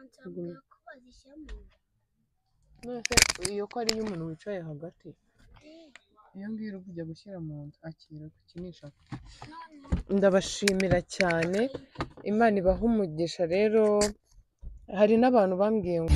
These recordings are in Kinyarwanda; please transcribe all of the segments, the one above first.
Kamanzi ambwira ko bazishyira mu nda. None iyo ko ari iy'umuntu wicaye hagati, iyo ngiyo uri kujya gushyira mu nda, akira gukinisha. Ndabashimira cyane, Imana ibahe umugisha. Rero hari n'abantu bambwiye ngo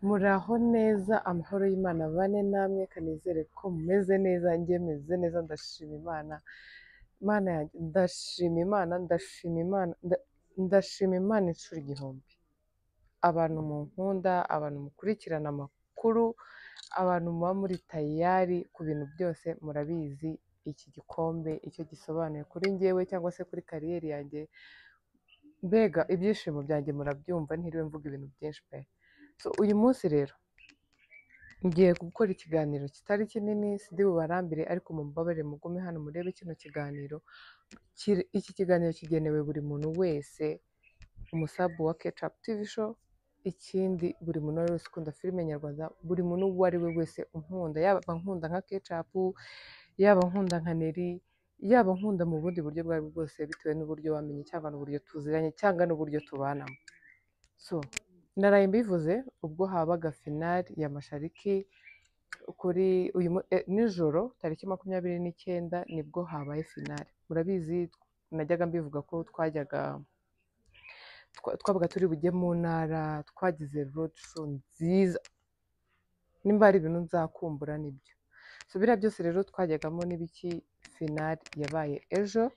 muraho neza, amahoro y'Imana bane namwe, kanizere ko mumeze neza, njye meze neza, ndashima Imana. Imana yanjye, ndashima Imana, ndashima Imana, ndashima Imana inshuro igihumbi. Abantu munkunda, abantu mukurikirana amakuru, abantu muba muri tayari ku bintu byose, murabizi iki gikombe icyo gisobanuye kuri njyewe cyangwa se kuri kariyeri yanjye. Mbega ibyishimo byanjye murabyumva, ntiriwe mvuga ibintu byinshi pe. So, uyu munsi rero ngiye gukora ikiganiro kitari kinini, sindi bubarambire, ariko mumbabarire mugume hano murebe kino kiganiro. Iki kiganiro kigenewe buri muntu wese umusabu wa Ketchup TV Show, ikindi buri muntu uwo ari we wese ukunda filime nyarwanda, buri muntu uwo ari we wese unkunda, yaba nkunda nka Ketchup, yaba nkunda nka Nelly, yaba nkunda mu bundi buryo ubwo aribwo bwose, bitewe n'uburyo wamenye cyangwa n'uburyo tuziranye cyangwa n'uburyo tubanamo. So, naraye mbivuze ubwo habaga finali ya Mashariki kuri uyu nijoro tariki 29 nibwo habaye finali. Murabizi najyaga mbivuga ko twabaga turi bujye mu ntara, twagize road show nziza, nimba hari ibintu nzakumbura nibyo. So biriya byose rero twajyagamo n'ibiki, finali yabaye ejo,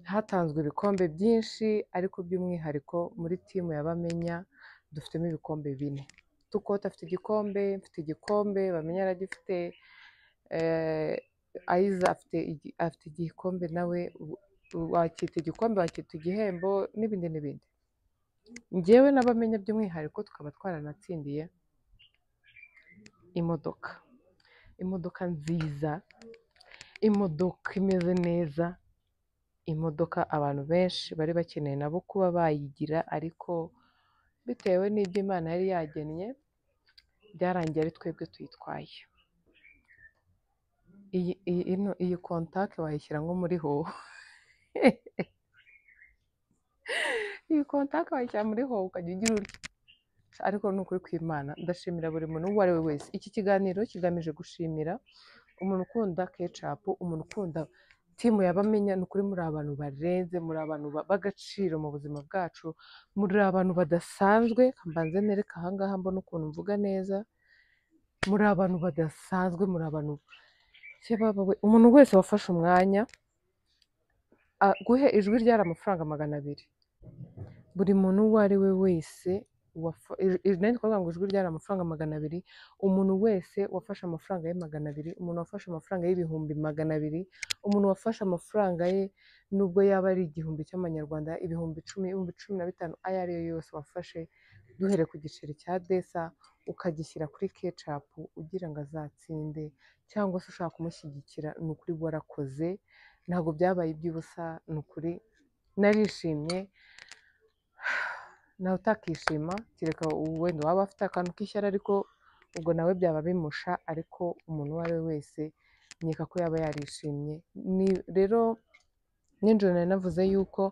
hatanzwe ibikombe byinshi, ariko by'umwihariko muri timu ya Bamenya dufitemo ibikombe 4. Tukota afite igikombe, mfite igikombe, Bamenya aragifite, Aiza afite igikombe nawe, wakita igikombe, wakita igihembo n'ibindi n'ibindi. Njyewe n'Abamenya by'umwihariko tukaba twaranatsindiye imodoka, imodoka nziza, imodoka imeze neza, imodoka abantu benshi bari bakeneye nabo kuba bayigira, ariko bitewe n'ibyo Imana yari yagennye byarangiye ari twebwe tuyitwaye. Iyi kontake wayishyira nko muri hoho. Iyi kontake wayishyira muri hoho ukajya ugira utya. Ariko ni ukuri kw'Imana, ndashimira buri muntu uwo ari we wese. Iki kiganiro kigamije gushimira umuntu ukunda Ketchup, umuntu ukunda timu ya Bamenya. Ni ukuri muri abantu barenze, muri abantu b'agaciro mu buzima bwacu, muri abantu badasanzwe. Mbanze nereka aha ngaha mbona ukuntu mvuga neza. Muri abantu badasanzwe, muri abantu we, umuntu wese wafashe umwanya guhe ijwi ryari amafaranga 200. Buri muntu uwo ari we wese nari kuvuga ngo ijwi ryari amafaranga 200, umuntu wese wafashe amafaranga ye 200, umuntu wafashe amafaranga y'ibihumbi 200, umuntu wafashe amafaranga ye nubwo yaba ari igihumbi cy'amanyarwanda, ibihumbi 10, ibihumbi 15, ayo ari yo yose wafashe, duhere ku giceri cya Desa ukagishyira kuri Ketchup ugira ngo azatsinde, cyangwa se ushaka kumushyigikira, ni ukuri warakoze, ntabwo byabaye iby'ubusa, ni ukuri narishimye. Nawe utakishima kereka wenda waba afite akantu k'ishyari, ariko ubwo nawe byaba bimusha, ariko umuntu uwo ari we wese nkeka ko yaba yarishimye. Ni rero nijoro nari navuze yuko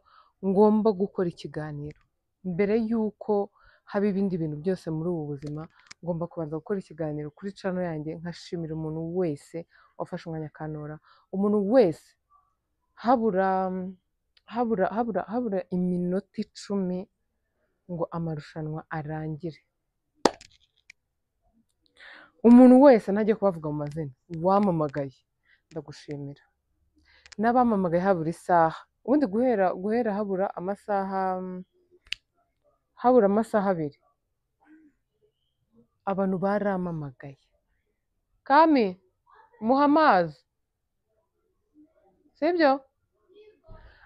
ngomba gukora ikiganiro mbere yuko haba ibindi bintu byose muri ubu buzima, ngomba kubanza gukora ikiganiro kuri channel yanjye, nkashimira umuntu wese wafashe umwanya akantora, umuntu wese habura iminota 10 ngo amarushanwa arangire. Umuntu wese ntajye kubavuga mu mazina, wamamagaye ndagushimira, n'abamamagaye habura isaha, ubundi guhera habura amasaha, habura amasaha 2, abantu baramamagaye. Kami muha amazi, sibyo?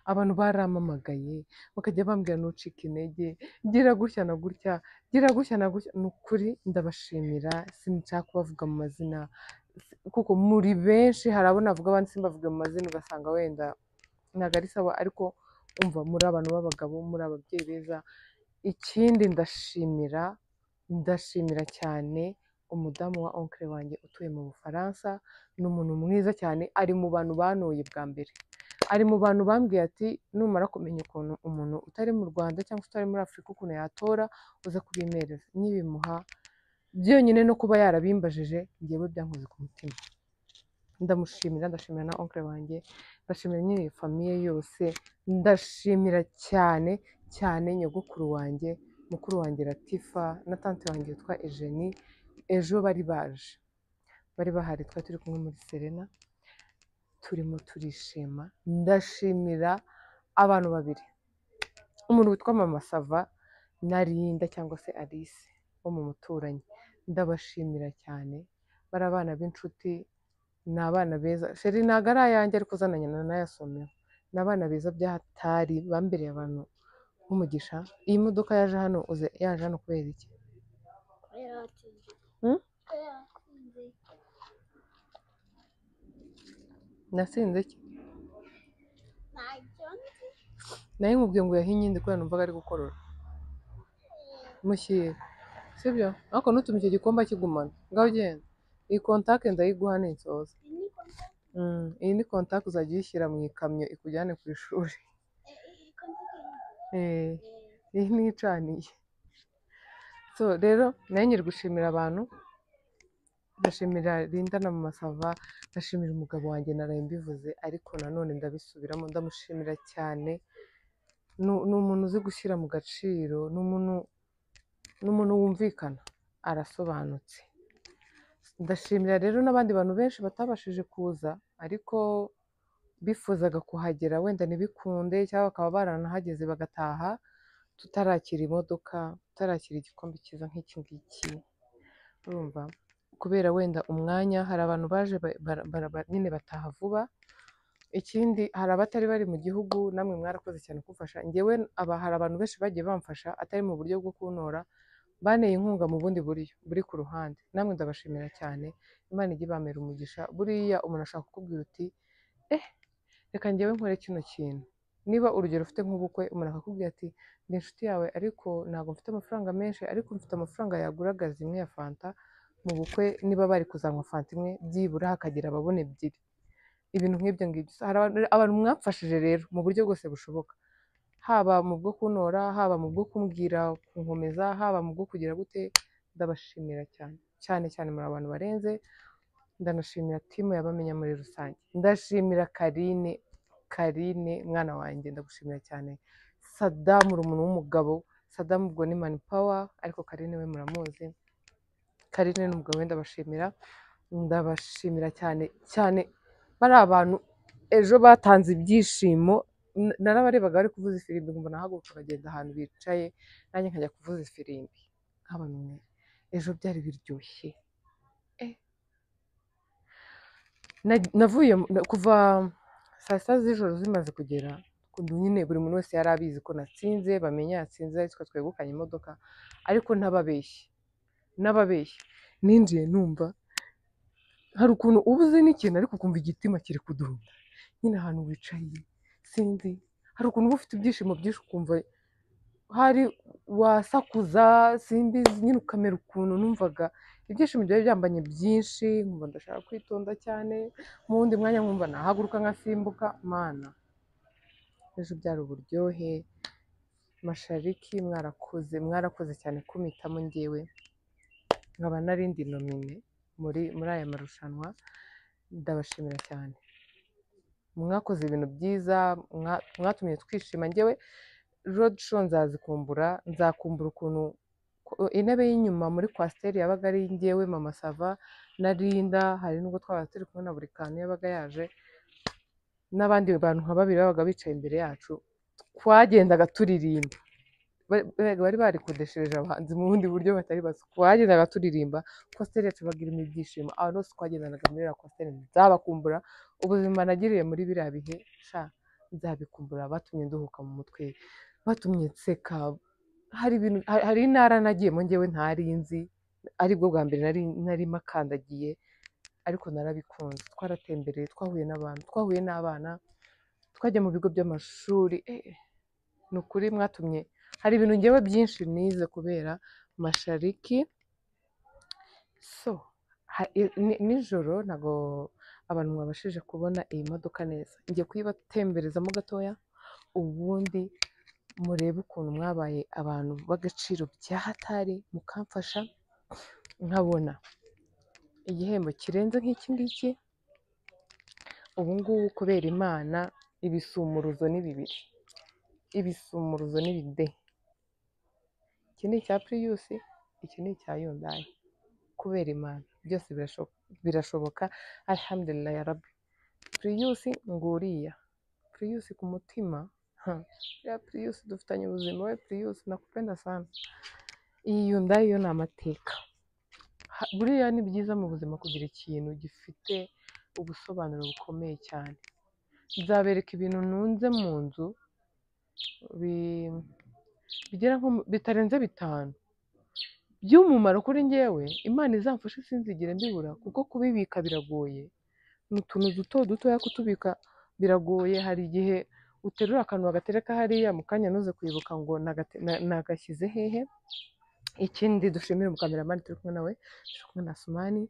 Abantu baramamagaye bakajya bambwira ntucike intege, gira gutya na gutya, gira gutya na gutya. Ni ukuri ndabashimira, sinshaka kubavuga mu mazina kuko muri benshi, hari abo navuga abandi simbavuge mu mazina ugasanga wenda ntabwo ari sawa, ariko umva muri abantu b'abagabo, muri ababyeyi beza. Ikindi ndashimira Ndashimira cyane umudamu wa oncle wanjye utuye mu Bufaransa, ni umuntu mwiza cyane, ari mu bantu banoye bwa mbere, ari mu bantu bambwiye ati numara kumenya ukuntu umuntu utari mu Rwanda cyangwa se utari muri Afurika ukuntu yatora uze kubimereza. Nkibimuha byonyine no kuba yarabimbajije njyewe byankoze ku mutima. Ndamushimira, ndashimira na oncle wanjye, ndashimira nyine iyi famille yose, ndashimira cyane cyane nyogokuru wanjye, mukuru wanjye Latifa na tante wanjye witwa Eugenie. Ejo bari baje, bari bahari, twari turi kumwe muri Serena, turimo turishima. Ndashimira abantu babiri, umuntu witwa Mama Sava na Linda cyangwa se Alice wo mu muturanyi, ndabashimira cyane. Bari abana b'inshuti, ni abana beza. Chéri ntabwo ari ayanjye ariko uzananye nanayasomeho. Ni abana beza by'ahatari, bambereye abantu b'umugisha. Iyi modoka yaje hano, uze yaje hano kubera iki? Kubera watsinze. Hmm? Kubera watsinze. Nasinze iki? Ntacyo nzi. Nayo nkubwiye ngo yahinye indi kubera numvaga ari gukorora. Mushyire, sibyo? Ariko ntutume icyo gikombe akigumana. Ngaho ugenda. Iyi contact ndayiguha ninsoza. Iyi ni contact. Iyi ni contact uzajya uyishyira mu ikamyo ikujyane ku ishuri. Iyi contact. Iyi ni icaniye. So rero nayo nyiri gushimira abantu, ndashimira Linda na Mama Sava, ndashimira umugabo wanjye naraye mbivuze ariko nanone ndabisubiramo, ndamushimira cyane. Ni umuntu uzi gushyira mu gaciro, ni umuntu wumvikana, arasobanutse. Ndashimira rero n'abandi bantu benshi batabashije kuza ariko bifuzaga kuhagera wenda ntibikunde cyangwa bakaba baranahageze bagataha tutarakira imodoka, tutarakira igikombe cyiza nk'iki ngiki, urumva? Kubera wenda umwanya, hari abantu baje nyine bataha vuba. Ikindi hari abatari bari mu gihugu, namwe mwarakoze cyane kumfasha. Njyewe aba hari abantu benshi bagiye bamfasha atari mu buryo bwo kuntora, banteye inkunga mu bundi buryo buri ku ruhande. Namwe ndabashimira cyane, Imana ijye ibamera umugisha. Buriya umuntu ashaka kukubwira uti reka njyewe nkore kino kintu. Niba urugero ufite nk'ubukwe, umuntu akakubwira ati ndi inshuti yawe ariko ntabwo mfite amafaranga menshi, ariko mfite amafaranga yagura gazi imwe ya fanta mu bukwe, niba bari kuzanywa fanta imwe byibura hakagira ababona ebyiri, ibintu nk'ibyo ngibyo. Hari abantu mwamfashije rero mu buryo bwose bushoboka, haba mu bwo kuntora, haba mu bwo kumbwira kunkomeza, haba mu bwo kugira gute, ndabashimira cyane cyane cyane, muri abantu barenze. Ndanashimira timu yabamenya muri rusange, ndashimira Karine, Karine mwana wanjye ndagushimira cyane. Sadamu uri umuntu w'umugabo, Sadamu ubwo ni mani pawa, ariko Karine we muramuzi. Karine n'umugabo we ndabashimira, ndabashimira cyane cyane. Bari abantu ejo batanze ibyishimo, narabarebaga bari kuvuza ifirimbi nkumva nahaguruka nkagenda ahantu bicaye nanjye nkajya kuvuza ifirimbi nk'abantu mwe. Ejo byari biryoshye. Navuye kuva saa sita z'ijoro zimaze kugera, nyine buri muntu wese yari abizi ko natsinze, bamenya yatsinze ariko twegukanye imodoka, ariko ntababeshye ninjiye numva hari ukuntu uba uzi n'ikintu ariko ukumva igitima kiri kudunda nyine ahantu wicaye, sinzi, hari ukuntu uba ufite ibyishimo byinshi ukumva hari wasakuza, simbizi nyine ukamera ukuntu. Numvaga ibyishimo byari byambanye byinshi, nkumva ndashaka kwitonda cyane, mu wundi mwanya nkumva nahaguruka nkasimbuka. Mana, ejo byari uburyohe. Mashariki mwarakoze, mwarakoze cyane kumpitamo njyewe, nkaba narindi nomine muri aya marushanwa, ndabashimira cyane. Mwakoze ibintu byiza, mwatumye twishima. Njyewe road show nzazikumbura, nzakumbura ukuntu intebe y'inyuma muri kwasiteri yabaga ari njyewe, Mama Sava na Linda, hari nubwo twabaga turi kumwe na buri kantu yabaga yaje, n'abandi bantu nka babiri babaga bicaye imbere yacu, twagendaga turirimba. Bari barikodeshereje abahanzi mu bundi buryo batari bazi, twagendaga turirimba, kwasiteri yacu yabaga irimo ibyishimo, abantu bose twagendanaga muri iriya kwasiteri nzabakumbura. Ubuzima nagiriye muri biriya bihe sha nzabikumbura, batumye nduhuka mu mutwe, batumye nseka. Hari ibintu, hari intara nagiyemo njyewe ntari nzi, aribwo bwa mbere nari makandagiye, ariko narabikunze. Twaratembereye, twahuye n'abantu, twahuye n'abana, twajya mu bigo by'amashuri. Ni ukuri mwatumye hari ibintu njyewe byinshi nize kubera Mashariki. So nijoro ntago abantu mwabashije kubona iyi modoka neza, ngiye kuyibatemberezamo gatoya, ubundi murebe ukuntu mwabaye abantu b'agaciro bya hatari, mukamfasha nkabona igihembo kirenze nk'iki ngiki. Ubu ngubu kubera Imana ibisumuruzo ni bibiri, ibisumuruzo ni bide. Iki ni icya Prius, iki ni icya Hyundai. Kubera Imana byose birashoboka, alhamdulillah ya Rabbi. Prius nguriya, Prius ku mutima, ya Prius dufitanye ubuzima, we Prius nakupenda sana. Iyi Hyundai yo ni amateka. Buriya ni byiza mu buzima kugira ikintu gifite ubusobanuro bukomeye cyane. Nzabereka ibintu nunze mu nzu bigera nko bitarenze 5 by'umumaro kuri njyewe. Imana izamfashe sinzigire mbibura, kuko kubibika biragoye. Ni utuntu duto dutoya, kutubika biragoye. Hari igihe uterura akantu bagatereka hariya, mu kanya ntuze kwibuka ngo nagashyize hehe. Ikindi dushimire umukameramani turi kumwe nawe, turi kumwe na Sumani.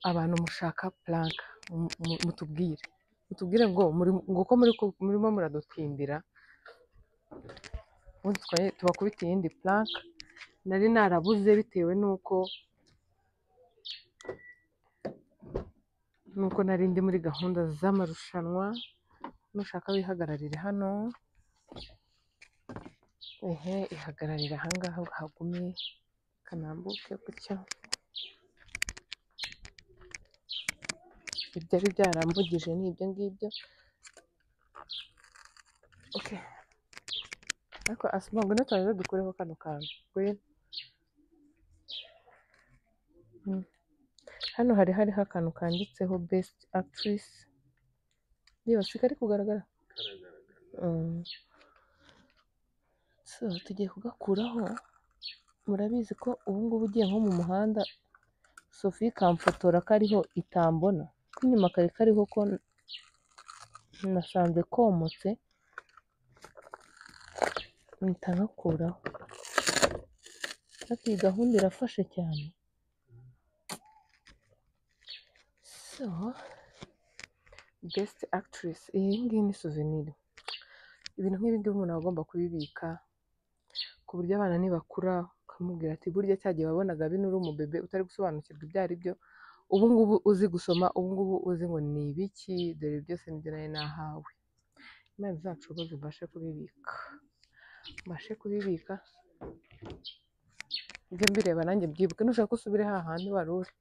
Abantu mushaka plank mutubwire ngo ngo ko murimo muradutimbira, ubundi tubakubite iyindi plank. Nari narabuze bitewe nuko nari ndi muri gahunda z'amarushanwa. Nushaka wihagararire hano, ehe, ihagararire ahangaha hagume, kanambuke gutya. Ibyari byarambugije ni ibyo ngibyo. Okay. Ariko Asma, ngwino tubanze dukureho kano kantu. Ngwino. Hano hari hariho akantu kanditseho best actress. Niba si kari kugaragara? So, tugiye kugakuraho. Murabizi ko ubu ngubu ugiye nko mu muhanda, Sophie ikamfotora kariho itambona. Ko inyuma kari kariho ko nasanze komotse, mpita ngakuraho. Ariko iyi gahunda irafashe cyane. So, best actress, iyi ngiyi ni souvenir. Ibintu nk'ibi ngibi umuntu aba agomba kubibika, ku buryo abana nibakura ukamubwira ati burya cya gihe wabonaga bino uri umubebe utari gusobanukirwa ibyo ari byo, ubu ngubu uzi gusoma, ubu ngubu uzi ngo ni ibiki, dore byose nibyo nari nahawe. Imana izanshoboze mbashe kubibika, mbashe kubibika, njye mbireba nanjye mbyibuke. Nushaka usubire hahandi wari uri.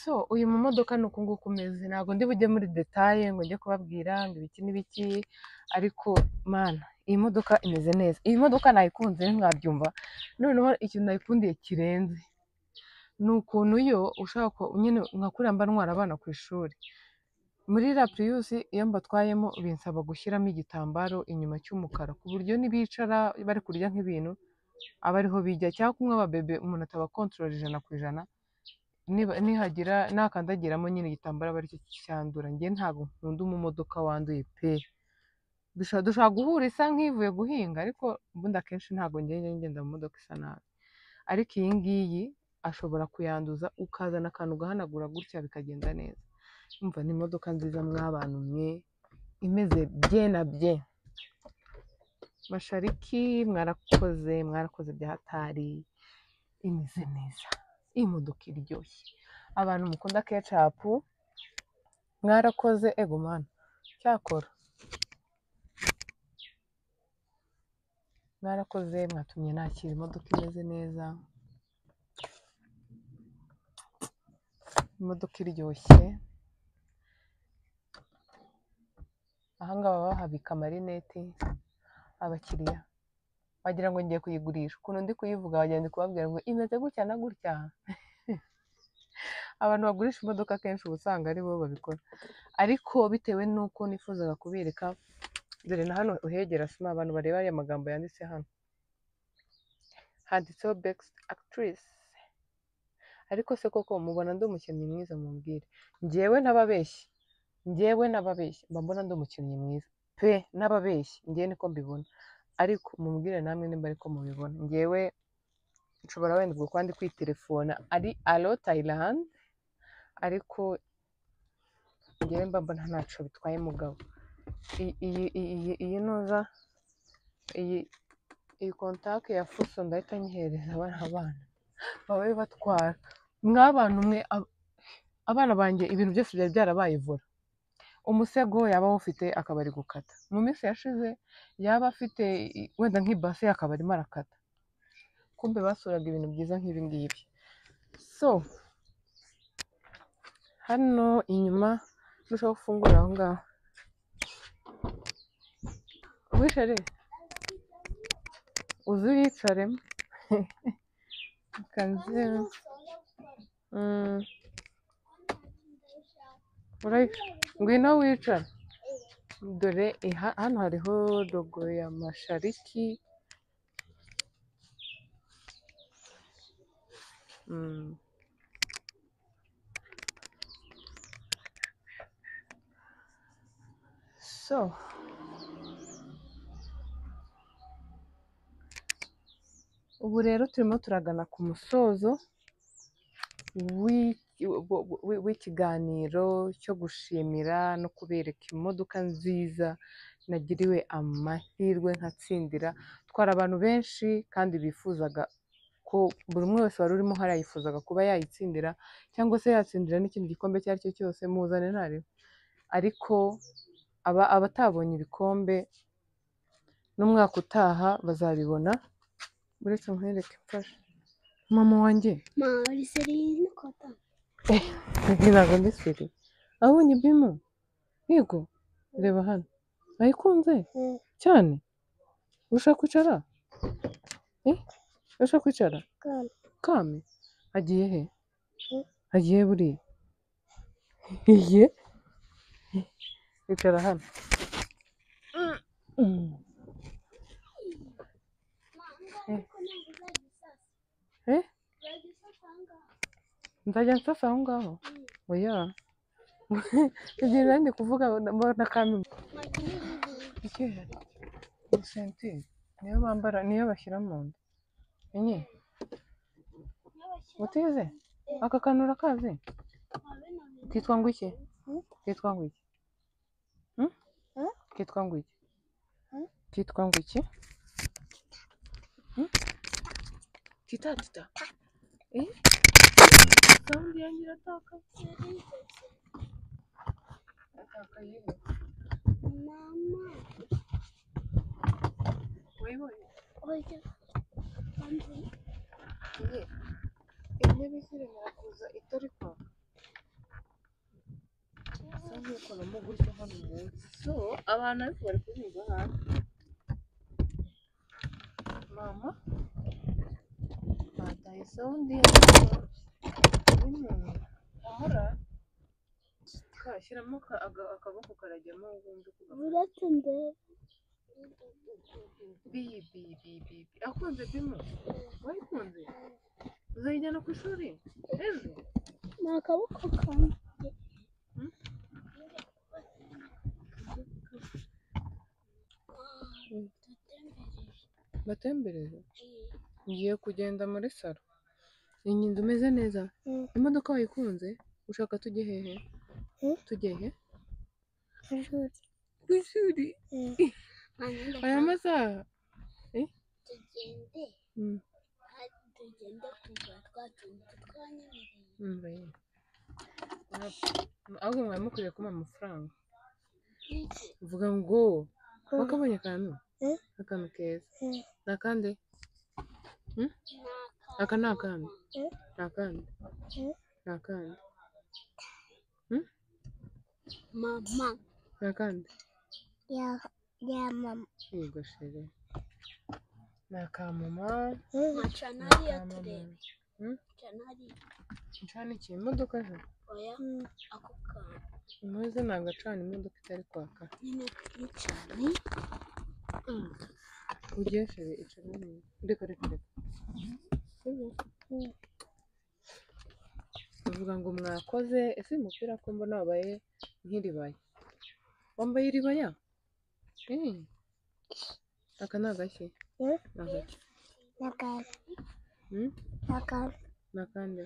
So uyu mumodoka ni uku nguku umeze, ntabwo ndi bujye muri detaye ngo njye kubabwira ngo ibiki n'ibiki, ariko mana iyi modoka imeze neza. Iyi modoka nayikunze ntimwabyumva. Noneho ikintu nayikundiye kirenze ni ukuntu yo ushaka nyine nka kuriya mba ntwara abana ku ishuri muri la Prius, iyo mbatwayemo binsaba gushyiramo igitambaro inyuma cy'umukara, ku buryo nibicara bari kurya nk'ibintu aba ariho bijya, cyangwa kumwe ababebe umuntu atabakontorora 100%, nihagira nakandagiramo nyine igitambaro aba aricyo cyandura. Njye ntabwo nkunda umumodoka wanduye pe. Dushobora guhura isa nk'ivuye guhinga, ariko ubundi akenshi ntabwo ngenda mu modoka isa nabi. Ariko iyi ngiyi ashobora kuyanduza, ukazana akantu ugahanagura gutya bikagenda neza. Umva ni imodoka nziza mw'abantu mwe, imeze bye na bye. Mashariki mwarakoze, mwarakoze bya hatari, imeze neza. Iyi modoka iryoshye. Abantu mukunda ketchup mwarakoze, ego mana cyakora mwarakoze, mwatumye nakira imodoka imeze neza, imodoka iryoshye. Aha ngaha baba bahabika amarineti abakiriya wagira ngo ngiye kuyigurisha, ukuntu ndi kuyivuga wagira ngo ndi kubabwira ngo imeze gutya na gutya. Abantu bagurisha imodoka akenshi uba usanga ari bo babikora, ariko bitewe n'uko nifuzaga kubereka, dore na hano uhegera sima abantu bareba aya magambo yanditse hano, handitseho best actress. Ariko se koko mubona ndi umukinnyi mwiza? Mumbwire, njyewe ntababeshye, Njyewe n'ababeshyi mba mbona ndi umukinnyi mwiza pe, n'ababeshyi njyewe niko mbibona, ariko mumbwire namwe nimba ariko mubibona. Njyewe nshobora wenda ubwo kuba ndi kwitelefona ari alo Thailand, ariko njyewe mba mbona ntaco bitwaye mugabo. Iyi nuza iyi kontake ya fuso ndahita nyihereza bariya bana babe batwara. Mw'abantu mwe, abana banjye ibintu byose byari byarabaye vola. Umusego yaba awufite akaba ari gukata. Mu minsi yashize yaba afite wenda nk'ibase akaba arimo arakata. Kumbe basuraga ibintu byiza nk'ibi ngibi. So hano inyuma ntushobora gufungura aho ngaho. Wicare, uze uyicaremo. Kanze. Ngwino wicare. Dore hano hariho logo ya Mashariki. So ubu rero turimo turagana ku musozo w'ikiganiro cyo gushimira no kubereka imodoka nziza nagiriwe amahirwe nkatsindira. Twari abantu benshi kandi bifuzaga ko buri umwe wese wari urimo hariya yifuzaga kuba yayitsindira cyangwa se yatsindira n'ikindi gikombe icyo ari cyo cyose, muzane ntariho. Ariko abatabonye ibikombe n'umwaka utaha bazabibona. Uretse nkwereke mfashe mama wanjye. Ntabwo ndi seri. Abonye bimo yego, reba hano ayikunze cyane. Ushaka kwicara? Ushaka kwicara? Kame agiye he? Agiye buriya. Iye icara hano. Nzajya nsasa aho ngaho? Oya. Ibyo ndi kuvuga mbona kame. Ikihe? Ni sentire. Niyo bambara, niyo bashyira mu nda. Enye. Utize? Aka kantu urakazi? Kitwa ngo iki? Kitwa ngo iki? Kitwa ngo iki? Kitwa ngo iki? Tita tita. Sound yanjye irataka. Iratakaye. Mama. Wayibonye? Oya. Intebe ziremera kuza itari kwaka. Isa nk'ikoramo gutya hano munsi. So abantu ariko bari kubiga hano. Mama bataye sound ahora kashyiramo akaboko karajyamo ubundi uretse ndebe. Bi bi bi bi bi akunze bimo. Wayikunze? Uzayijyana ku ishuri ejo? Ni akaboko kanjye. Batembereze? Ngiye kugenda muri salo. Iyi nzu umeze neza. Imodoka wayikunze? Ushaka tujye hehe? Tujye he? Ku ishuri. Aya masaha? Tugende. Tugende kugura twa tuntu twanyemereye. Ahubwo mwari mukwiriye kumpa amafaranga. Uvuga ngo wakabonye akantu? Akantu keza. Ni akande? Aka ni akandi. Ni akandi. Ni akandi. Mama. Ni akandi. Ya mama. Yego shere. Ni aka mama. Macana hariya turebe. Macana hariya. Ncana iki? Imodoka se? Oya, ako kantu. Muze ntabwo acana imodoka itari kwaka. Nyine ncane. Ugiye shere icara neza. Reka reka reka. Bavuga ngo mwakoze. Ese uyu mupira ko mbona wabaye Nk'iribaya. Wambaye iribaya? Aka ni agashyi? Ni agaki? Ni akande?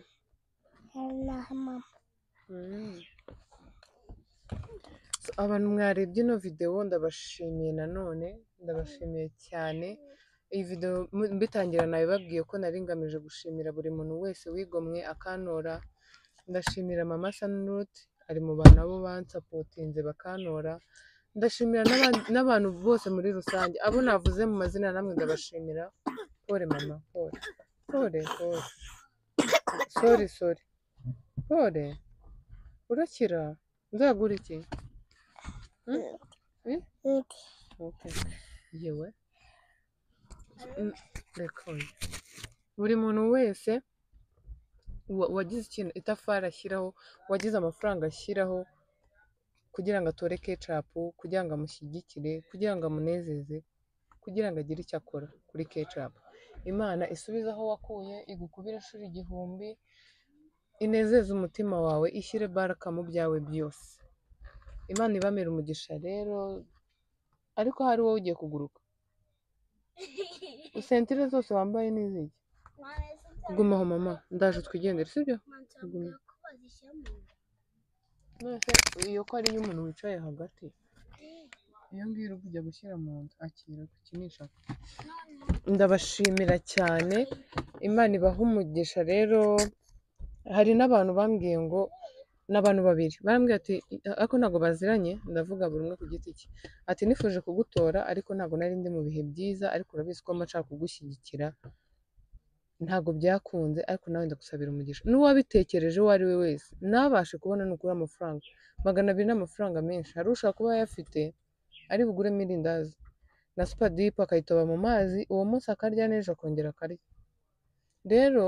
Abantu mwarebye ino videwo ndabashimiye nanone, ndabashimiye cyane. Iyi videwo mbitangira nabibabwiye ko nari ngamije gushimira buri muntu wese wigomwe akantora. Ndashimira mama Sanruth ari mu bantu abo bansapotinze bakantora. Ndashimira n'abantu bose muri rusange, abo navuze mu mazina namwe ndabashimira. Pole mama, pole pole pole, sorry sorry, pole. Urakira? Nzagura iki? Okay. Yewe reka buri muntu wese wagize ikintu itafari ashyiraho, wagize amafaranga ashyiraho kugira ngo atore Kecapu, kugira ngo amushyigikire, kugira ngo amunezeze, kugira ngo agire icyo akora kuri Kecapu. Imana isubize aho wakuye, igukubire inshuro 1000, inezeze umutima wawe, ishyire baraka mu byawe byose. Imana ibamere umugisha rero. Ariko hari wowe ugiye kuguruka, sentire zose wambaye n'iziki? Gumaho mama, ndaje twigendere, sibyo? Iyo ko ari iy'umuntu wicaye hagati, iyo ngiyo uri kujya gushyira mu nda, akira gukinisha. Ndabashimira cyane, Imana ibahe umugisha rero. Hari n'abantu bambwiye ngo, n'abantu babiri barambwiye ati, ariko ntabwo baziranye, ndavuga buri umwe ku giti cye, ati nifuje kugutora ariko ntabwo nari ndi mu bihe byiza, ariko urabizi ko mba nshaka kugushyigikira, ntabwo byakunze, ariko nawe ndagusabira umugisha. N'uwabitekereje uwo ari we wese ntabashe kubona nukuri amafaranga 200 n'amafaranga menshi, hari ushaka kuba ayafite ari buguremo irindazi na supadipu akayitoba mu mazi, uwo munsi akarya n'ejo akongera akarya. Rero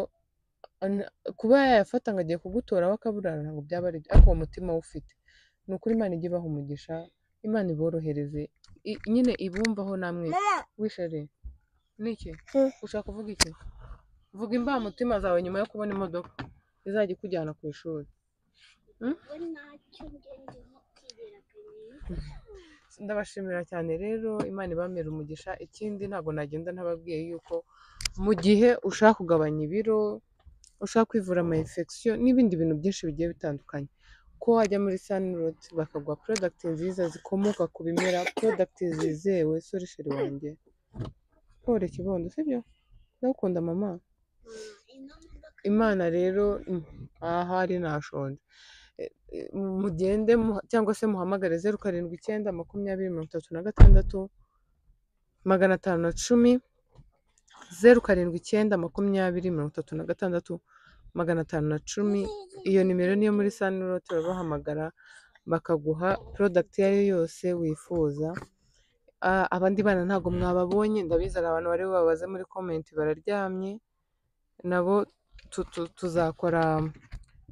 kuba yayafata ngo agiye kugutora we akaburara ntabwo byaba ari byo, ariko uwo mutima awufite ni ukuri. Imana ijye ibaha umugisha, Imana iborohereze, nyine ibumvaho namwe. Wishere niki? Ushaka kuvuga iki? Vuga imbamutima zawe nyuma yo kubona imodoka izajya ikujyana ku ishuri. Ndabashimira cyane rero, Imana ibamere umugisha. Ikindi ntabwo nagenda ntababwiye yuko mu gihe ushaka kugabanya ibiro, ushaka kwivura ama infection n'ibindi bintu byinshi bigiye bitandukanye, ko wajya muri Sanruth bakaguha product nziza zikomoka ku bimera, product zizewe. Sorry sheri wanjye, pole kibondo, sibyo? Ndagukunda mama. Imana rero ahari nashonje. Mugende cyangwa se muhamagare 0 7 9 20 36 510, 0 7 9 20 36 510. Iyo nimero niyo muri Sanruth, urabahamagara bakaguha product iyo ari yo yose wifuza. Abandi bana ntabwo mwababonye, ndabizi hari abantu bari bubabaze muri comment bararyamye, nabo tuzakora,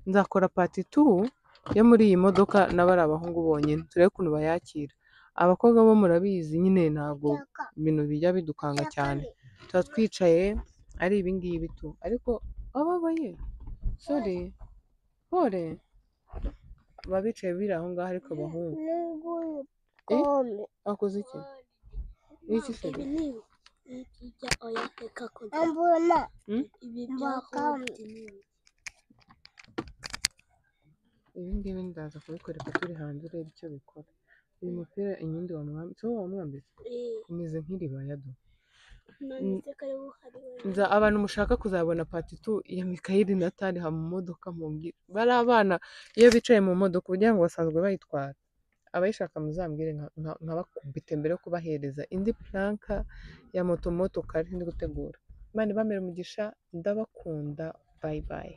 nzakora part 2 yo muri iyi modoka nabo ari abahungu bonyine, turebe ukuntu bayakira. Abakobwa bo murabizi nyine ntabwo ibintu bijya bidukanga cyane, tuba twicaye ari ibi ngibi tu, ariko ababaye sorry pole baba bicaye biri aho ngaho, ariko abahungu akoze iki? Iki se? Ibi ngibi ndaza kubikwereka turi hanze urebe icyo bikora. Uyu mupira inyundi wamwambitse, wowe wamwambitse umeze nk'iribaya do. Nza abantu mushaka kuzabona part 2 ya Mikayeli na Tariha mu modoka mumbwire. Bari abana iyo bicaye mu modoka kugira ngo basanzwe bayitwara. Abayishaka muzambwire nkabakubite mbere yo kubahereza indi planka ya moto kari ndi gutegura. Imana ibamere umugisha, ndabakunda, bye bye.